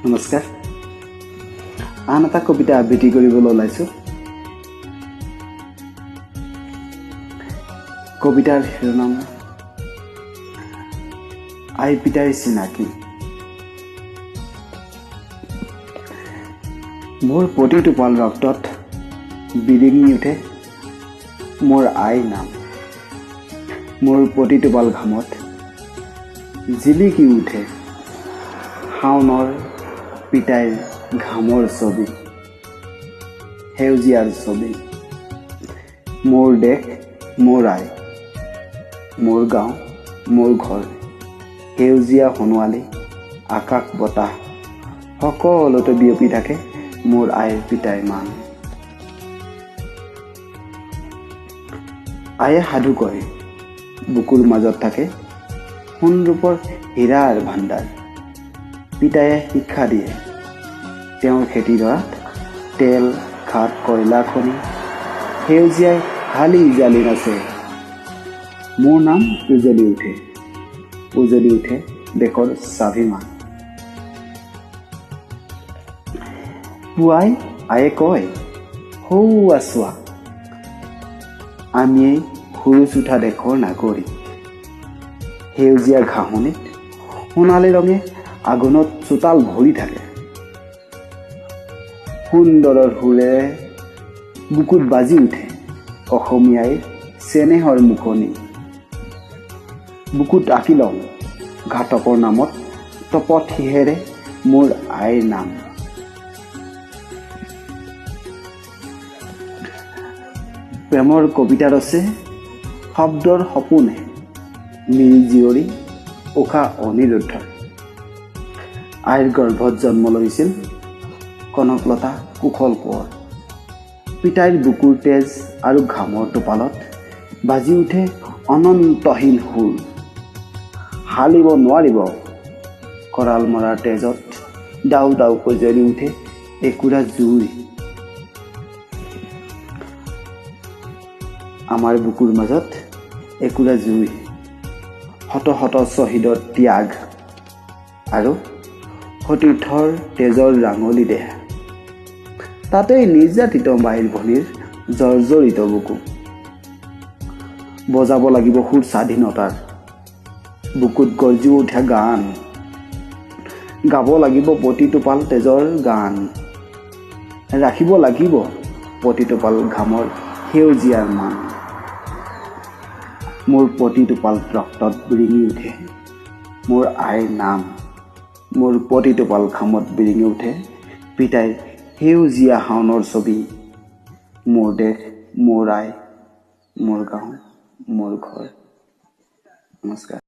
নমস্কাৰ। আন এটা কবিতা আবৃত্তি কৰিবলৈ ওলাইছোঁ। কবিতাৰ শিৰোনাম আই পিতাইৰ চিনাকি। মোৰ প্ৰতিটো পাল ৰক্তত বিৰিঙি উঠে মোৰ আইৰ নাম। মোৰ প্ৰতিটো পাল ঘামত জিলিকি উঠে শাওনৰ পিতাইৰ ঘামৰ ছবি, সেউজীয়াৰ ছবি। মোৰ দেশ, মোৰ আই, মোৰ গাঁও, মোৰ ঘৰ, সেউজীয়া সোণোৱালী আকাশ বতাহ সকলোতে বিয়পি থাকে মোৰ আইৰ পিতাইৰ মান। আয়ে সাধু কয়, বুকুৰ মাজত থাকে সোণৰূপৰ হীৰাৰ ভাণ্ডাৰ। পিতায়ে শিক্ষা দিয়ে, তেওঁৰ খেতিডৰাত তেল, খাট, কয়লা খনি সেউজীয়াই হালি জালি নাচে। মোৰ নাম উজলি উঠে, উজলি উঠে দেশৰ স্বাভিমান। পুৱাই আয়ে কয়, সৌৱা চোৱা, আমিয়েই সুৰুজ উঠা দেশৰ নাগৰিক। সেউজীয়া ঘাঁহনিত সোণালী ৰঙে আঘোণত চোতাল ভৰি থাকে। সুন্দৰৰ সুৰে বুকুত বাজি উঠে অসমীয়াই চেনেহৰ মুখনি। বুকুত আঁকি লওঁ ঘাতকৰ নামত তপত সিহেৰে মোৰ আইৰ নাম। প্ৰেমৰ কবিতা ৰচে শব্দৰ সপোনে মিৰি জীয়ৰী উষা অনিৰুদ্ধৰ। আইৰ গৰ্ভত জন্ম লৈছিল কনকলতা কুশল কোঁৱৰ। পিতাইৰ বুকুৰ তেজ আৰু ঘামৰ টোপালত বাজি উঠে অনন্তহীন সুৰ। হালিব নোৱাৰিব কৰাল মৰাৰ তেজত দাউ দাউকৈ জ্বলি উঠে একুৰা জুই। আমাৰ বুকুৰ মাজত একুৰা জুই, শত শত শ্বহীদৰ ত্যাগ আৰু সতীৰ্থৰ তেজৰ ৰাঙলী দেহ। তাতেই নিৰ্যাতিত মাইৰ ভনীৰ জৰ্জৰিত বুকু। বজাব লাগিব সুৰ স্বাধীনতাৰ, বুকুত গৰ্জি উঠা গান। গাব লাগিব প্ৰতিটোপাল তেজৰ গান। ৰাখিব লাগিব প্ৰতিটোপাল ঘামৰ সেউজীয়াৰ মান। মোৰ প্ৰতিটোপাল ৰক্তত বিৰিঙি উঠে মোৰ আইৰ নাম। মোৰ প্ৰতিটোপাল ঘামত বিৰিঙি উঠে পিতাইৰ সেউজীয়া শাওনৰ ছবি। মোৰ দেশ, মোৰ আই, মোৰ গাঁও, মোৰ ঘৰ। নমস্কাৰ।